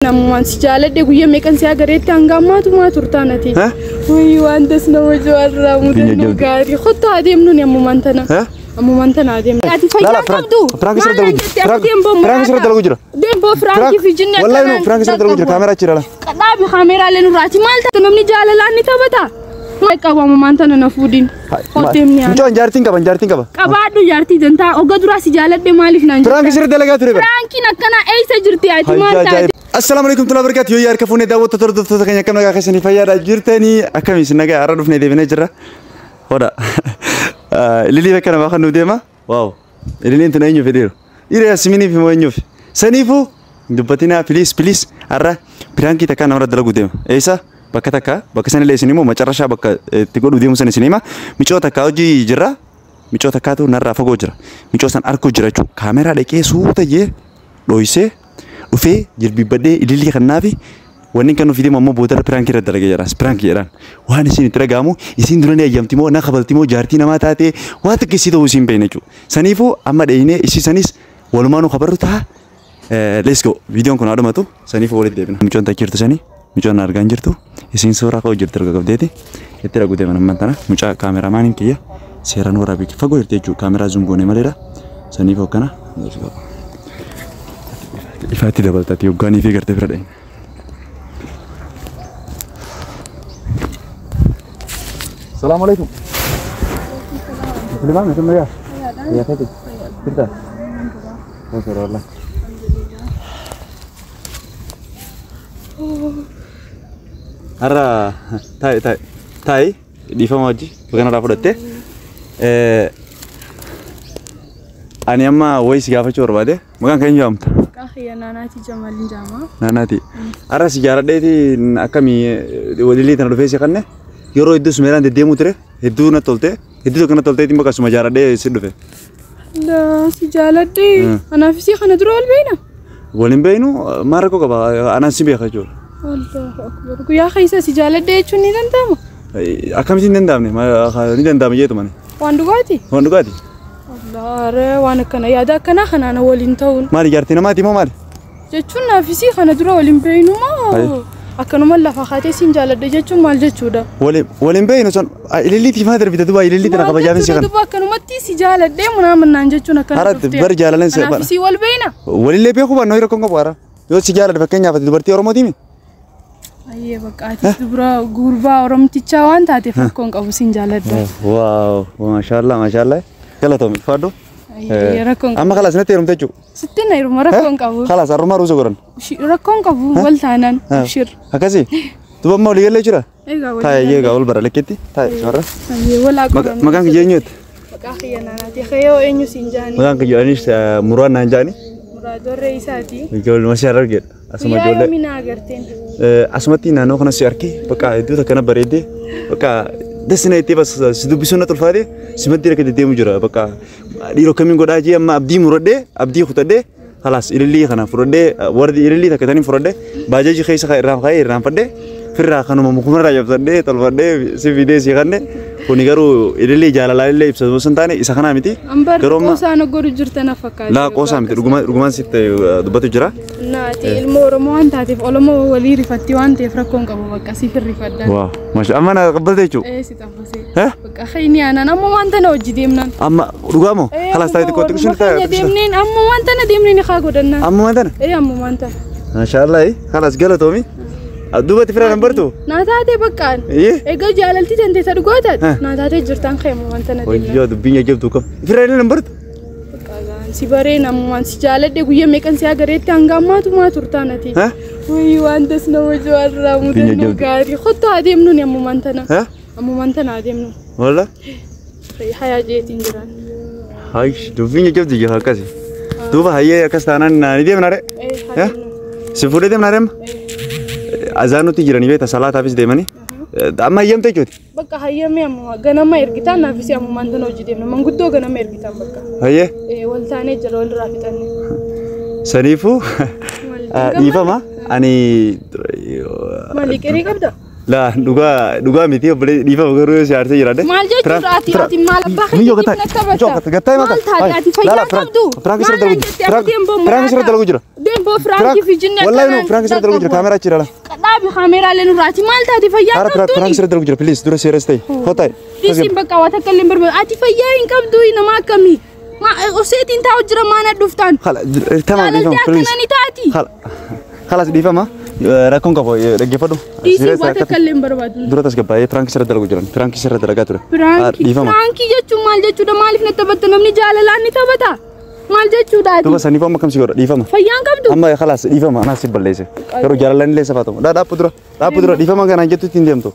Namummaan si jaaladhe guyyaa meeqan si agareetti hanga ammaatu maa turtaan ati? Wayii waan das nama jaarraa mudannoo gaarii. Kottu adeemnuun ammumaan tana. Ammumaan tana adeemnu. Ati fayyaa qabdu. Piraanki sirra dalagu jira. Piraanki sirra dalagu jira. Deemboo Firaankii fi jinni Wallahi no, piraanki sirra dalagu jira. Kaameraa achi ilaala. Dhaabi kaameraalee nurraati. Maal taate namni jaalalaan ni taphata? Maal qabu ammumaan tana na fuudhin. Kotteemni aan. Mucaan jaartiin qaba, jaartiin qaba. Qabaadhu jaartii dantaa. Oga duraa si jaaladhe maaliif naan jetta? Piraanki sirra dalagaa ture bara. Piraankiin akkanaa eessa jirti ati maal taate? Assalamu alaikum warahmatullahi wabarakatuh. Yoo harka fuunee daawwattoota hordoftoota keenya akkam nagaa keessanii fayyaadha jirtanii akkami isin nagaa har'a dhufnee deebinee jirra. Hoda. Ililii bakka namaa kan nu deema. Waaw. Ililiin tun eenyuuf fedheeru? Dhiira Yaasminiif moo eenyuuf? Saniifuu dubbatinaa please please har'a piraankii takka namarra dalaguu deema. Eessa? Bakka takka bakka sanillee isin immoo macarrashaa bakka itti godhuu deemu san isin hima. Micoo takka hojii jirra. Micoo takkaatu narraa fagoo jira. Micoo san arguu jira jechuudha. Kaameraa dhaqee suuta jee dhoysee dhufee jilbibbadhee ilillii kannaafi wanni kan nuuf deemu ammoo boodarra piraankii irra dalagee jira. Piraankii jedhaan. Waan isin itti dhaga'amu isin dura ni ayyamti moo na kabalti moo jaartii namaa taatee waan takka isii ta'uu isin beekne jechuudha. Saniifuu amma dheeyinee isii sanis walumaanuu kabarru ta'a. Let's go. Viidiyoon kun haadhumatu saniifuu walitti deebina. Micoon takka jirtu sanii micoon argaa hin jirtu. Isiin suuraa ka'uu jirti erga qabdeeti. Itti dhaguu deeman amman tana mucaa kaameraamaaniin kiyya seeraan waraabee fagoo jirti jechuudha. Kaameraa zoom goonee maleedha. Saniifuu akkana. Let's go. Ifaatti dabaltaati hoggaanii fi gartee bira dhayina. Salaamu alaikum. Muslimaa akkam nagaa? Fayyaa keeti? Jirtaa? Osoo wallah. Har'a taa'i taa'i taa'i dhiifama wajji bakka narraa fudhatte. Ani amma wayi si gaafachuu barbaade. Maqaan kee eenyu jedhamta? Maqaa kiyya Naanaatii Jamaalin jedhama. Naanaati. Har'a si jaaladheeti akkamii walillee tana dhufee si kanne yeroo hedduu sumeeraan deddeemuu ture hedduu natti tolte hedduu tokko natti tolteetiin bakka suma jaaladhee si dhufe. Si jaaladhe. Anaaf isii kana dura wal beekna? Waliin beeknu maal rakkoo qaba anaan si beeka jechuudha. Allahu akbar. Guyyaa keessa si jaaladhe jechuun ni danda'ama? Akkamitti hin danda'amne ni danda'ama jeetu mani. Waan dhugaati? Waan dhugaati. Allah waan akkana yaada akkanaa kanaan waliin ta'uun. Maali jaartii namaati moo maali? Jechuun naaf isii kana dura waliin beeknu moo akkanuma lafa kaatee siin jaaladhe jechuun maal jechuudha? Waliin beeknu sun ililliitii maa darbite duba ilillii tana kabajaafin si kana. Duba akkanumatti si jaaladhee munaa jechuun akkana dhuftee. Bar jaalaleen si. Anaaf isii wal beekna? Walillee beekuu baannoo rakkoon qabu hara. Yoo si jaaladhe fakkeenyaaf ati dubartii Oromootiimi? Ayyee bakka ati dubra gurbaa Oromtichaa waan taateef rakkoon qabu siin jaaladha. Waaw maashaallah maashaallah. Galatoomi faaddu. Rakkoon Amma kalaas natti heerumte jechuudha. Sitti na heeruma rakkoon qabu. Kalaas har'umaa ruusa godhan. Rakkoon qabu wal taanaan abshir. Akkasii. Duba amma walii galee jira? Egaa walii. Taa'ee egaa wal bara lakkeetti. Taa'ee warra. Walaa qoran. Maqaan kiyya eenyuuti? Maqaa kiyya Naanaati. Kiyyoo eenyu siin jaani? Maqaan kiyya anis Muraan naan jaani. Muraadorree isaati. Ijoollee masii argeedha. Asuma ijoollee. Guyyaa yoomii agarteen? Asumatti naannoo kana si argee bakka hedduu takka na bareeddee bakka dasina itti bas si dubbisuun na tulfaate simatti rakka deddeemu jira bakka dhiiroo kamiin godhaa jee amma abdii muradhee abdii kutadhee khalaas ilillii kana fudhadhee warri ilillii takka taniin fudhadhee baajaajii keessa irraan ka'ee irraan fadhee firraa kanuma mukumarraa cabsadhee tolfadhee si fidee si kanne kuni garuu ilillii jaalalaa illee ibsatu osoo hin taane isa kanaa miti. Garuu amma qoosaa na godhu jirta na fakkaata. Laa qoosaa miti dhugumaan sitti dubbatu jira. Naati ilma Oromoo waan taateef Oromoo walii rifatti waan ta'eef rakkoon qabu bakka siif rifadha. Waaw maasha amma na qabbalte jechuudha. Ee si xabbasee. Bakka khayni aanaan amma waan tana hojii deemnaan. Amma dhugaa moo? Kalaas taa'ee xiqqoo xiqqoo taa'ee. Deemneen amma waan tana deemneen haa godhannaa. Amma waan tana? Ee amma waan tana. Maashaallah kalaas galatoomi. Duubatti firaan hin bartu? Naa taatee bakkaan. Egaa jaalalti tantee ta dhugaa taate naa taatee jirtaan ka'e waan tana deemnaan. Wayyoo dubbiin jajjabduu kam. Firaan hin bartu? Si baree namummaan si jaaladhe guyyaa meeqan si agareetti hanga ammaatu maa turtaan ati? Wayii waan das nama jaarraa mudannoo gaarii. Kottu adeemnuun ammumaan tana. Ammumaan tana adeemnu. Walla? Hayaa jeetiin jiraan. Hayi dubbiin jajjabduu jira akkasi. Duuba hayyee akkas taanaan ni deemna ree? Si fuudhee deemna ree amma? Azaanutti jiranii beekta salaataafis deemanii. Amma hayyamte jechuuti? Bakka hayyamee amma ganama ergitaan naafis ammumaan tana hojii deemna. Manguddoo ganama ergitaan bakka. Hayyee? Wal taanee jira walirraa fixanne. Saniifuu dhiifama ani. Maali qirii qabda? Laa dhugaa dhugaa miti obbolee dhiifama garuu si aarsee jiraadhe. Maal jechuudha ati ati maal abbaa keetiif na taphata? Gattaa himata. Maal taate ati fayyaa qabdu? Prank sirra dalagu jira. Prank sirra dalagu jira. Deemboo Firaankii fi jinni Wallahi no prank sirra dalagu jira kaameraa achi ilaala. Dhaabi kaameraalee nurraati maal taate fayyaa qabdu? Prank sirra dalagu jira please dura seeras ta'e. Hotaa. Dhiisiin bakka waa takka illee hin barbaadu. Ati fayyaa hin qabdu nama akkamii? Oseetiin taa'u jira maana dhuftaan? Tamam dhiifama please. Akkana ni taati. Khalas dhiifama rakkoon qabu dhaggeeffadhu. Dhiisii waa takka illee hin barbaadu. Dura tasgabbaa'ee prank sirra dalagu jiran prank sirra dalagaa ture. Dhiifama. Piraankii jechuun maal jechuudha maaliif na taphatta namni jaalalaan ni taphata? Maal jechuudha ati? Duba saniif amma kam si godha dhiifama. Fayyaan qabdu? Amma khalas dhiifama anaa si balleesse. Garuu jaalalaan illee safaatamu. Dhaabbu dura dhaabbu dura dhiifama kanaan jettu ittiin deemtu.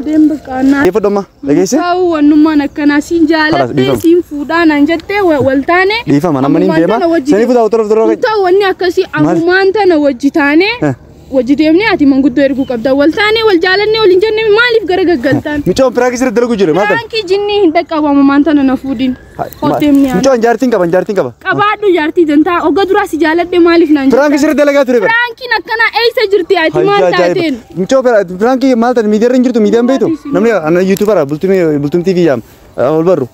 Deem bakka naa. Dhaggeeffadhu amma dhageesse. Ta'u wannummaan akkanaa siin jaaladhee siin fuudhaa naan jettee wal taane. Dhiifama namni hin deema. Saniif daawwattoota dura. Ta'u wanni akkasii ammumaan tana wajji taane. Wajji deemnee ati manguddoo erguu qabda. Wal taane wal jaalannee wal hin jenne maaliif gara gaggaltaan? Micoon piraankii sirra dalagu jira maal ta'e? Piraankii jinnii hin dhaqqabu ammumaan tana na fuudhin. Deemnee Micoon jaartiin qaba jaartiin qaba. Qabaadhu jaartii dantaa ogga duraa si jaaladhe maaliif naan jetta? Piraankii sirra dalagaa ture bara. Piraankiin akkanaa eessa jirti ati maal taateen? Micoo piraankii maal ta'e miidiyaa irra hin jirtu miidiyaan beektu namni yuutuubara bultum TV yaam ol barru.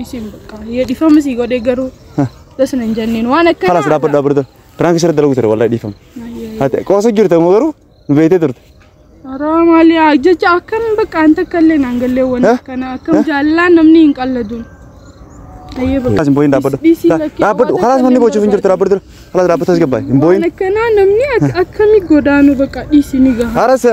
Isin bakka dhiifama si godhe garuu tasuma hin jenneen waan akkanaa. Khalas dhaabbadhu dhaabbadhu. Prank sirra dalagu ture wallahi dhiifama. Ati qoosa jirte moo garuu nu beektee turte. Araa maali jecha akkam bakka an takka illee naan gallee waan akkana akkam jaalalaan namni hin qalladuun. Ayyee bakka. Khalas hin booyin dhaabbadhu. Dhaabbadhu khalas manni boochuuf hin jirtu dhaabbadhu. Khalas dhaabbatu tasgabbaa'e hin booyin. Waan akkanaa namni akkami godaanu bakka dhiisi ni gaha. Haras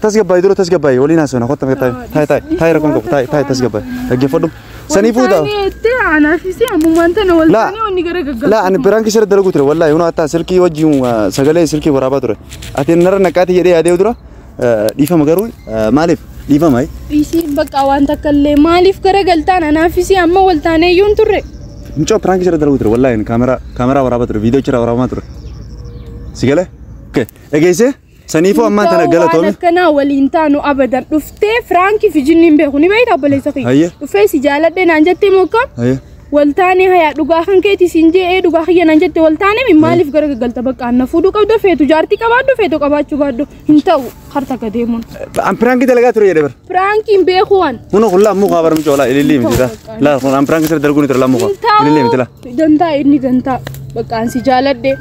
tasgabbaa'e dura tasgabbaa'e waliin haasofna kottu taa'i taa'i taa'i taa'i rakkoon qabu taa'i taa'i tasgabbaa'e dhaggeeffadhu. Saniifuu ta'a. Wantaani anaafis ammumaan tana wal taane wanni gara gaggaltu. Laa ani piraankii sirra dalagu ture wallahi hunoo hatta silkii wajjin sagalee silkii waraabaa ture. Ati narra naqaati jedhee yaadee dura dhiifama garuu maaliif dhiifama? Dhiisii bakka waan takka illee maaliif gara galtaan anaafis amma wal taane iyyuu hin turre. Mucoo piraankii sirra dalagu ture wallahi kaameraa waraabaa ture viidiyoo jira waraabamaa ture. Si galee? Okay dhageessee? Saniifuu ammaan tana galatoomi. Waan akkanaa waliin taanu abadan dhuftee Firaankii fi jinni hin beeku ni beektaa obboleessa kiyya. Dhufee si jaaladhe naan jettee moo akkam? Wal taane hayaa dhugaa kan keeti siin je'ee dhugaa kiyya naan jette wal taane maaliif gara gaggalta bakka anna fuudhuu qabda feetu jaartii qabaadhu feetu qabaachuu baadhu hin ta'u harta akka deemuun. An piraankii dalagaa ture jedhe bara. Piraankii hin beeku waan. Kun kun laa mukaa bara mucoo laa ilillii miti laa. Laa kun an piraankii sirra dalaguu ni ture laa mukaa. Ilillii miti laa. Dantaa inni dantaa bakka an si jaaladhe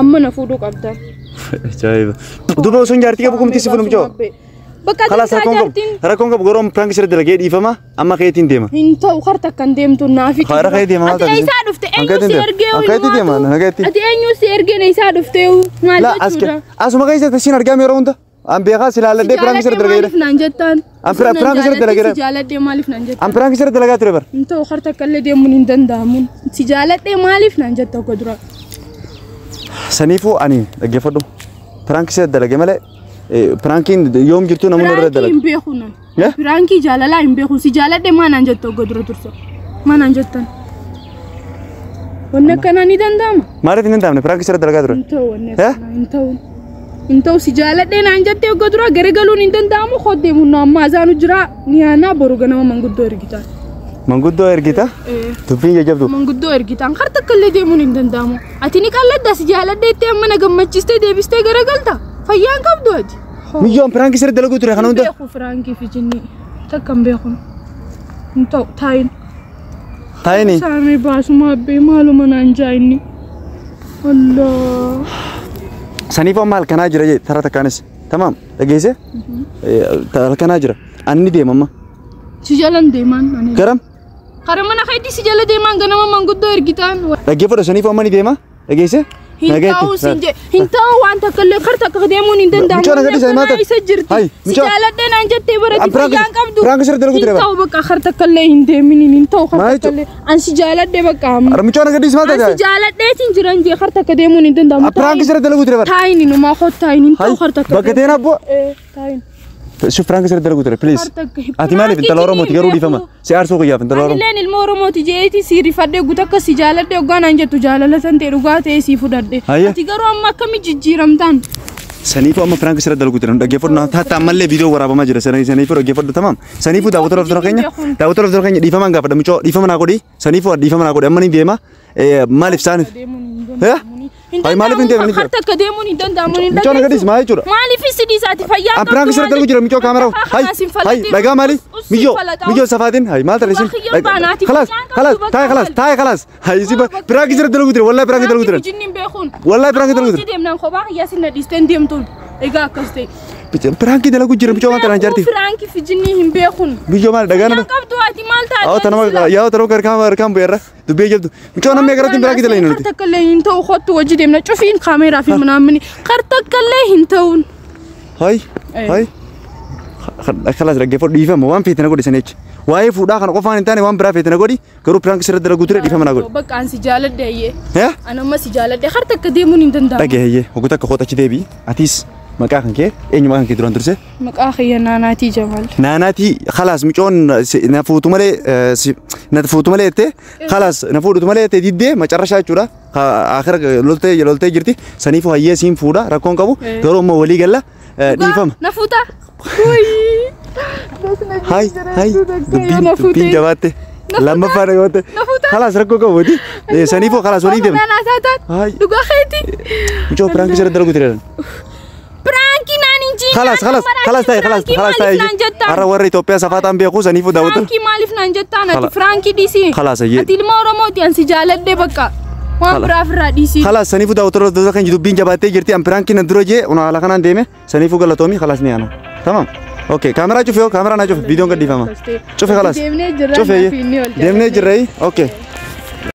amma na fuudhuu qabda. Ajaa'iba. Duuba osoo jaartii qabu kumti si fuudhu mucoo. Bakka Khalas rakkoon qabu. Rakkoon qabu garuu piraankii sirra dalagee dhiifama amma keetiin deema. Hin ta'u harta akkan deemtu naafi. Karaa kee deema maal Ati eessaa dhufte eenyu si ergee Akkaatti deema nagaatti. Ati eenyu si ergee isaa dhufte maal jechuudha? Asuma keessa siin argaa yeroo hunda. An beekaa si laalladhee piraankii sirra dalagee. Maaliif naan jettaan? An piraankii sirra dalagee. Si jaaladhee maaliif naan jettaan? An piraankii sirra dalagaa ture bara. Hin ta'u harta akkallee deemuun hin danda'amu. Si jaaladhee maaliif naan jetta akka dura? Saniifuu ani dhaggeeffadhu. Piraankii sirra dalagee malee piraankiin yoom jirtu namoonni irra Piraankii dalagu. hin beeku nan. Piraankii jaalalaa hin beeku. Si jaaladhee maa naan jetta akka dura tursa? Maa naan jettan? Wanni akkanaa ni danda'ama? Maaliif hin danda'amne piraankii sirra dalagaa ture? Hin ta'u wanni akkanaa hin ta'u. Hin ta'u si jaaladhee naan jettee akka dura garagaluun hin danda'amu hoddeemu nu amma azaanu jira ni aanaa boru ganama manguddoo ergitaan. Manguddoo ergita? Dubbiin jajjabdu. Manguddoo ergitaan harta akkallee deemuun hin danda'amu. Ati ni qalladda si jaaladhee itti amma na gammachiistee deebistee garagalta. Fayyaan qabdu ati. Miyyoon piraankii sirra dalaguu ture kana hunda. Hin beeku piraankii fi jinni takka hin beeku. Hin ta'u taayin. Taayini? Saamee baasuma abbee maaluma naan jaa inni. Allah. Saniif amma halkanaa jira jee tara takkaanis. Tamaam dhageesse? Halkanaa jira. Anni deema amma. Si jalan deemaan. Garam? Karaa mana keetii si jala deemaan ganama manguddoo ergitaan. Dhaggeeffadhu saniif amma ni deema dhageesse? Hin ta'u siin jee hin ta'u waan takka illee karta akka deemuun hin danda'amu. Mucaan akka dhiisanii maal Isa jirti. Si jaaladhee naan jettee bara fayyaan qabdu. Piraanki sirra dalagu ture Hin bara. ta'u bakka karta akka illee hin deemin hin ta'u karta akka illee. An si jaaladhee bakka amma. Mucaan akka dhiisanii maal An si taate? jaaladheetiin jiran jee karta akka deemuun hin danda'amu. Piraanki sirra dalagu ture bara. Taayin inumaa koo taayin hin ta'u karta akka. Bakka ta'een abboo. Taayin. Shuf piraanki sirra dalagu ture please. Ati maaliif intala Oromooti garuu dhiifama. Si aarsuu kiyyaaf intala Oromoo. Anilleen ilma Oromooti jeeti si rifadhee guutuu akka si jaaladhee hoggaa naan jettu jaalala san ta'e dhugaa ta'e si fudhadhe. Ati garuu amma akkami jijjiiramtaan? Saniifuu amma piraanki sirra dalagu ture dhaggeeffadhu hatta ammallee viidiyoo waraabamaa jira saniifuu dhaggeeffadhu tamaam. Saniifuu daawwattoota lafti keenya daawwattoota lafti keenya dhiifamaan gaafadha mucoo dhiifama naa godhi saniifuu dhiifama naa godhi amma ni deema maaliif saaniif? Hay maaliif hin deemne? Har takka deemuun hin danda'amu hin Michoon agadis maal jechuudha? Maaliif si dhiisaati fayyaa An piraank sirra dalgu jira michoo kaameraa. Hay hay dhagaa maali? Miyyoo miyyoo safaatiin hay maal tarreessin? Khalaas khalaas taa'e khalaas taa'e khalaas. Hay si piraank sirra dalgu jira wallahi piraank dalgu jira. Jinni hin beekuun. Wallahi piraank dalgu jira. Deemnaan kophaa kiyyaa sinna dhiistee deemtuun. Egaa akkas ta'e. Piraank dalgu jira michoo maal tanaan jaarti? Piraank fi jinni hin beekuun. Miyyoo maal dhagaa nama? Qabdu ati maal taate? Haa tanama yaa tanama harkaan harkaan bu'eerra dubbii jabdu. Michoo namni agaratti piraank dalaginu nuti. Har takka illee hin ta'u kottu wajji deemna cufiin kaameeraa fi manaamni har takka illee hin ta'uun. Hay hay. Khalaas dhaggeeffadhu dhiifama waan feete na godhi sana jecha. Waa'ee fuudhaa kana qofaan hin taane waan biraa feete na godhi garuu piraank sirra dalaguu ture dhiifama na godhi. Bakka an si jaaladhe ayyee. An amma si jaaladhe har takka deemuun hin danda'amu. Dhagee hayyee hogguu takka kootu achi deebi'i atis maqaa kan kee eenyu maqaan kee duraan turse? Maqaa kiyya Naanaatii Jamaal. Naanaatii khalaas micoon na fuutu malee na fuutu malee jettee khalaas na fuudhutu malee jettee diddee macarrashaa jechuudha. Akhira loltee loltee jirti saniifuu hayyee siin fuudha rakkoon qabu garuu ammoo walii galla dhiifama. Na fuuta. Hay hay dubbiin dubbiin jabaatte lammaffaa dhagootte khalaas rakkoo qabu wadi saniifuu khalaas walii deemna. Hay. Dhugaa keeti. Michoo piraank sirra dalagu ture. Piraanki naan hin jiin. Khalaas khalaas khalaas taa'e khalaas khalaas taa'e. Har'a warra Itoophiyaa safaataan beeku saniifuu daawwatu. Piraanki maaliif naan jettaan ati piraanki dhiisii. Khalaas ayyee. Ati ilma Oromooti an si jaaladhe bakka. Waan biraa ofirraa dhiisii. Khalaas saniifuu daawwattoota kan dubbiin jabaattee jirti an piraanki na dura jee una haala kanaan deeme saniifuu galatoomii khalaas ni aana. Tamam. Okay, kaameraa cufe yoo kaameraa naa cufe viidiyoon gadhiifama. Cufe khalaas. Deemnee jirra. Cufe deemnee jirra. Okay.